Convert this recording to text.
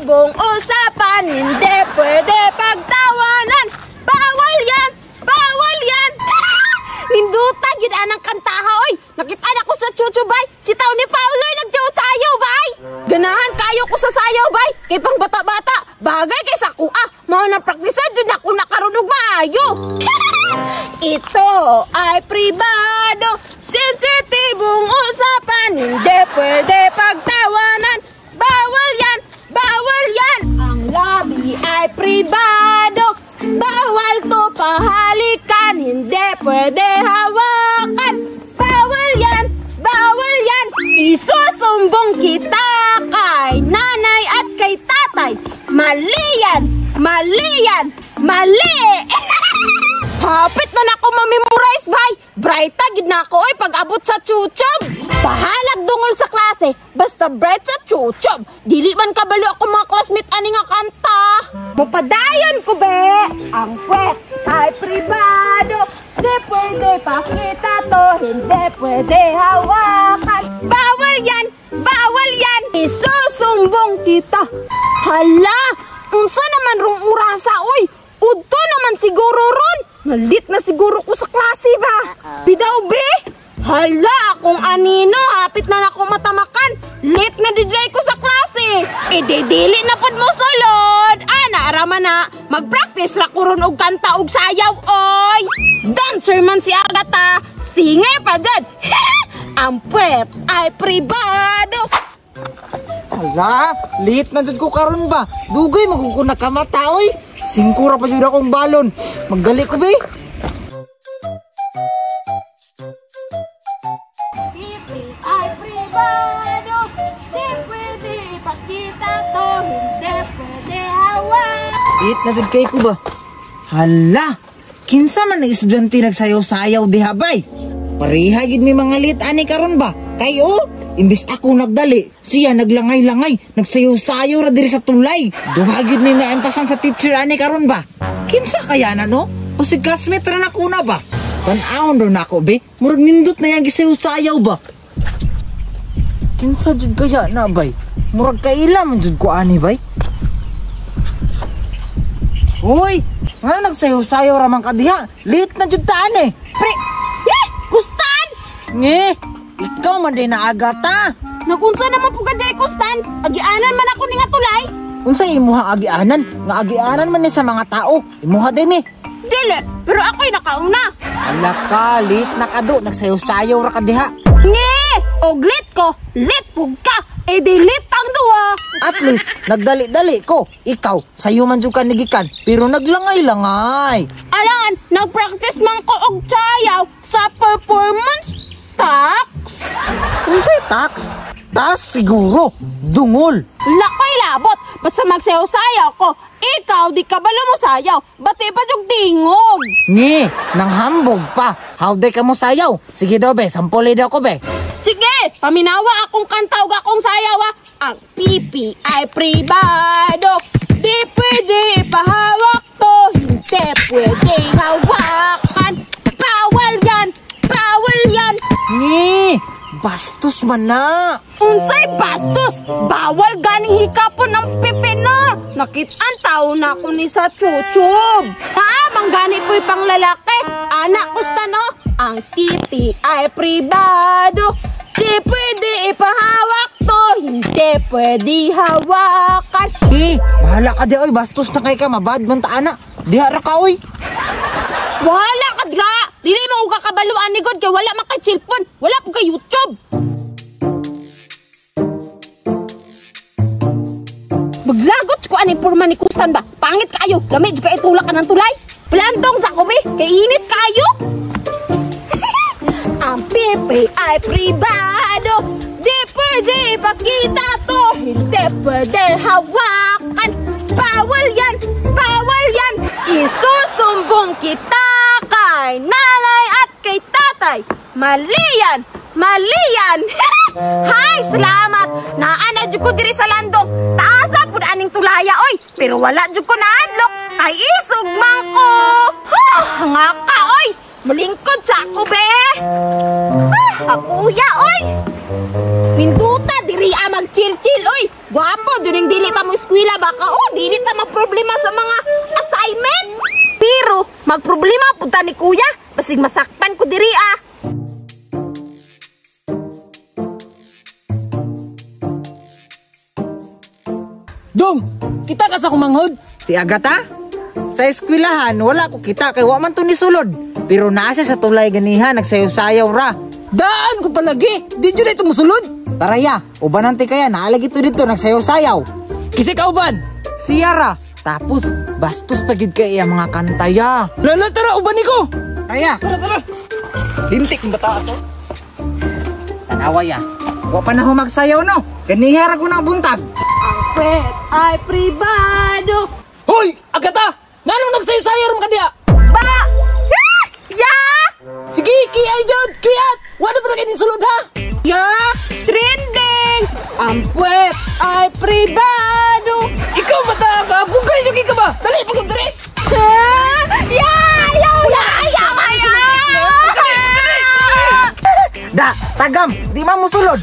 Sensitibong usapan, hindi pwede pagtawanan. Bawal yan! Bawal yan! Ninduta, gyud anang kantaha, oy! Nakita na ko sa chuchu, bay! Si tao ni Paolo ay nagsayaw, bay! Ganahan kayo ko sa sayaw, bay! Kay pang bata-bata, bagay kay sa kuha. Mao na praktisa, jud ako nakaroon og maayo. Ito ay pribado, sensitibong usapan, hindi pwede pagtawanan. Bawal yan! Bawal yan! Ang labi ay pribado, bawal to pahalikan, hindi pwede hawakan. Bawal yan! Bawal yan! Isusumbong kita kay nanay at kay tatay. Mali yan! Mali yan! Mali! Hapit na nako ma-memorize, bay! Bright gid na ako, oy, pag-abot sa chuchob. Bahalag dungol sa klase, basta bright sa chuchob. Dili man kabalo ako mga classmate ani nga kanta. Mupadayon ko, be! Ang puwet ay pribado, di pwede pakita to, hindi pwede hawakan. Bawal yan! Bawal yan! Isusumbong kita. Hala! Unsa naman rong urasa, oy? Udto naman siguro ron. Nalit na siguro ko sa klase ba? Bidaw, be? Hala, kung anino, hapit na nako matamakan. Late na didlay ko sa klase. E dili na pod mo sulod. Ana, arama na. Mag-practice ra ko ron og kanta og sayaw, oy. Dancer man si Agata. Singer pa dyan. Ang puwet ay pribado. Hala, late na jud ko karon ba? Dugay man ko nakamata, oy. Singkura pa jud akong balon. Magdali ko, be. Pipi ay pribado, di pwede ipakita to, hindi pwede hawak. Late na jud kay ko ba? Hala, kinsa man ang estudyante nagsayaw-sayaw diha, bay? Pareha gid mi mga late ani karon ba? Kay oh, imbis ako nagdali, siya naglangay-langay, nagsayaw-sayaw ra diri sa tulay. Duha gyud mi maempasan sa teacher ani karon ba? Kinsa kaya na no? O si classmate ra nako na ba? Tan-awon ro nako, be. Murag nindot na yang gisayaw-sayaw ba? Kinsa jud kaya na, bay? Murag kaila man jud ko ani, bay. Hoy, ngano nagsayaw-sayaw ra man ka diha? Late na jud ta ani. Pre, eh, kustan! Nge, ikaw man din na Agata. Nagunsa naman po ka di, kustan? Agianan man ako ni nga tulay. Unsa imuha agianan? Nga agianan man ni sa mga tao. Imuha din eh. Dili, pero ako'y nakauna. Ala ka, late na ka do. Nagsayaw-sayaw ra ka diha. Nge, og late ko, late pug ka. E di late ang duwa. At least, nagdali-dali ko. Ikaw, sayo man jud ka nigikan, pero naglangay-langay. Alangan, nagpractice man ko og sayaw sa performance tax. Unsay tax? Tas siguro, dungol. Lakoy labot, basta magsayaw-sayaw ko. Ikaw, di ka balo mo sayaw. Bati pa jug dingog. Nge, nang hambog pa. How day ka mo sayaw? Sige daw be, sampuli daw ko be. Sige, paminawa akong kanta ug akong sayaw ah. Ang pipi ay pribado, di pwede ipahawak to, hindi pwede hawakan. Bawal yan, bawal yan. Nge, bastos man na. Unsay bastos, bawal ganing hikapon ng pipi na. Nakitaan tao na ako ni sa chuchub. Taamang gani po'y pang lalaki. Anak kusta no, ang titi ay pribado, di pwede ipahawak to, hindi pwede hawakan. Eh, bahala ka di, oy, bastos na kay ka, mabad man ta ana. Diha ra ka, oy. Wala ka dra. Dili mo uga kabaluan ni God kay wala man kay cellphone, wala po kay YouTube. Maglagot ko aning porma ni Kustan ba? Pangit kayo. Lami jud ka itulak ka ng tulay. Plandong sa ko be, kay init kayo. Ang pipi ay pribado, di pwede ipakita to, hindi pwede hawakan. Bawal yan, bawal yan. Isusumbong kita kay nanay at kay tatay. Mali yan, mali yan. Hay, salamat. Naana jud ko diri sa landong. Taasa pud aning tulaya, oy. Pero wala jud ko nahadlok. Kay isog man ko. Ha, nga ka, oy. Malingkod sa ako, be. Ha, akuya, oy. Minduta diri a mag-chill-chill, oy. Gwapo, duning dili ta mo eskwela baka oh, dili ta magproblema sa mga assignment. Pero magproblema pud ta ni kuya, basig masakpan ko diri ah. Dong, kita ka sa kumanghod. Si Agata? Sa eskwelahan wala ko kita kay wa man to ni sulod. Pero naa siya sa tulay ganiha nagsayaw-sayaw ra. Daan ko palagi, di jud ito musulod. Taraya, ubanan ti kaya naalagi to dito nagsayaw-sayaw. Kasi kauban. Siya ra. Tapos bastos pa gid kay iya mga kantaya. Lala tara uban niko. Kaya, Tara tara. Lintik ang bata ato. tanawa ya. Wa pa na ho magsayaw no. Ganiha ra ko nang buntag. Ang pet ay pribado. Hoy, Agata! Nganong nagsayaw-sayaw ron ka diha? Ba! Ah! Ya! Sige, kiay jud, kiat. Wala pa na sulod ha. Ya! Trending! Ang puwet ay pribado. Ikaw bata ka, bugay jud ka ba? Dali pag dali. Ah! Ya! Ya! Ya! Ya! Ya! Da, tagam, di man musulod.